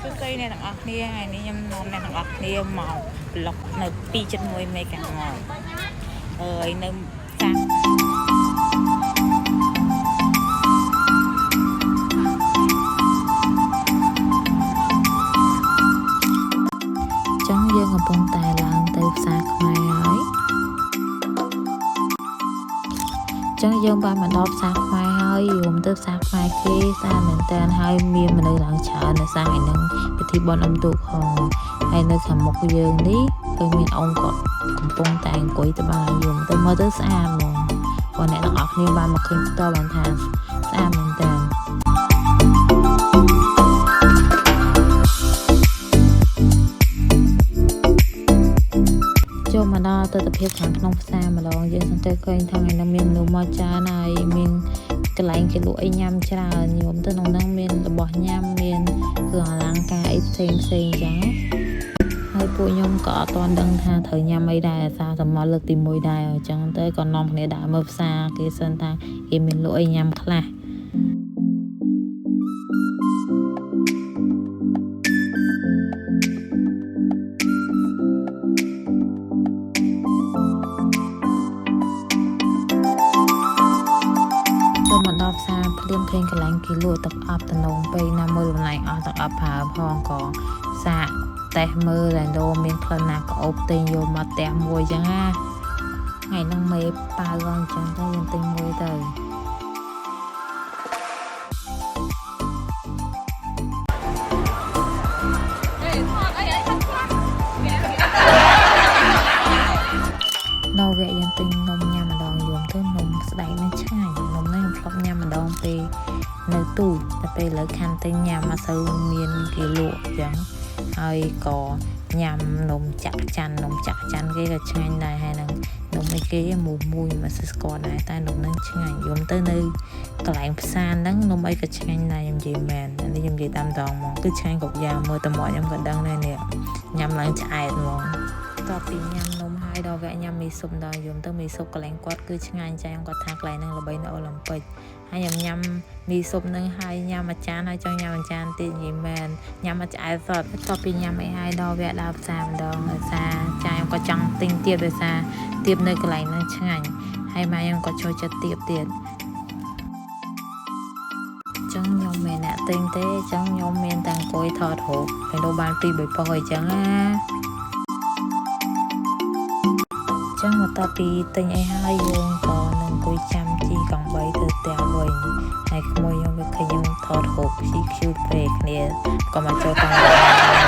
សួស្តីអ្នកទាំងអស់គ្នាថ្ងៃនេះខ្ញុំនាំអ្នកទាំងអស់គ្នាមកប្លុកនៅ2.1មេកាម៉លអើយនៅផ្សារ ចឹងយើងកំពុងតែឡើងទៅផ្សារខ្មែរហើយចឹងយើងបានមកដល់ផ្សារខ្មែរហើយយមទៅផ្សារខ្មែរគេស្អាតមែនតើហើយមានមនុស្សឡើងច្រើននៅសាថ្ងៃហ្នឹងពិធីបុណ្យអុំទូកផងហើយនៅខាងមុខយើងនេះឃើញមានអ៊ំគាត់កំពុងតែអង្គុយទៅបានយមទៅមើលទៅស្អាតហ្មងព្រោះអ្នកទាំងអស់គ្នាបានមកឃើញផ្ទាល់បានថាស្អាតមែនតើ ចូលមកដល់ទិដ្ឋភាពខាងក្នុងផ្សារម្ដងយើងសង្កេតឃើញថាថ្ងៃនេះមានមនុស្សមកច្រើនហើយមានកន្លែងគេលក់អីញ៉ាំច្រើនញោមទៅក្នុងហ្នឹងមានរបស់ញ៉ាំមានគ្រឿងអលង្ការអីផ្សេងផ្សេងអញ្ចឹងហើយពួកខ្ញុំក៏អត់ទាន់ដឹងថាត្រូវញ៉ាំអីដែរអាសាតែមកលើកទី1ដែរអញ្ចឹងទៅក៏នាំគ្នាដើរមើលផ្សារគេសិនថាគេមានលក់អីញ៉ាំខ្លះ ចូលមកដល់ផ្សារភ្លាមឃើញកន្លែងគេលក់ទឹកអប់តំណងពេកណាមើលកន្លែងអស់ទឹកអប់ប្រើផងក៏សាកតេស្តមើលតែលោមានក្លិនណាក៏អូបទិញយកមកផ្ទះមួយចឹងណាថ្ងៃហ្នឹងមេប៉ាវអញ្ចឹងទៅយើងទិញមួយទៅ ដល់វគ្គយើងទិញនំញ៉ាំម្ដងយំទៅនំស្បែកហ្នឹងឆ្ងាញ់នំហ្នឹងខ្ញុំធ្លាប់ញ៉ាំម្ដងពេលនៅទូចតែពេលឥឡូវខានទិញញ៉ាំអត់សូវមានគេលក់អញ្ចឹងហើយក៏ញ៉ាំនំចាក់ច័ន្ទនំចាក់ច័ន្ទគេក៏ឆ្ងាញ់ដែរហើយហ្នឹងនំអីគេមូមួយមិនសូវស្គាល់ដែរតែនំហ្នឹងឆ្ងាញ់យំទៅនៅកន្លែងផ្សារហ្នឹងនំអីក៏ឆ្ងាញ់ដែរខ្ញុំនិយាយមែនអានេះខ្ញុំនិយាយតាមដងហ្មងគឺឆ្ងាញ់គ្រប់យ៉ាងមើលតែមាត់ខ្ញុំក៏ដឹងដែរនេះញ៉ាំឡើងឆ្អែតហ្មង តទៅពីញ៉ាំនំហើយដល់វគ្គញ៉ាំមីស៊ុបដល់យំទៅមីស៊ុបកន្លែងគាត់គឺឆ្ងាញ់ចាខ្ញុំគាត់ថាកន្លែងហ្នឹងល្បីនៅអូឡ িম্ ពិកហើយខ្ញុំញ៉ាំមីស៊ុបហ្នឹងហើយញ៉ាំមួយចានហើយចង់ញ៉ាំមួយចានទៀតនិយាយមែនញ៉ាំមកឆ្អែតសតតទៅពីញ៉ាំអីហើយដល់វគ្គដើរផ្សារម្ដងដោយសារចាខ្ញុំក៏ចង់ទិញទៀតដោយសារទៀបនៅកន្លែងហ្នឹងឆ្ងាញ់ហើយម៉ែខ្ញុំក៏ចូលចិត្តទៀបទៀតចឹងខ្ញុំមិនអ្នកទិញទេចឹងខ្ញុំមានតែអង្គុយថតរូបហើយលោកបានពីរបីប៉ុកអីចឹងណា ចឹងបន្ទាប់ពីទិញអីហើយយើងក៏នឹងអង្គុយចាំជីកង់3ទៅផ្ទះវិញហើយក្មួយខ្ញុំវាឃើញខ្ញុំថតរូបស៊ីខ្ជូតពេកគ្នាក៏មកចូលកង់3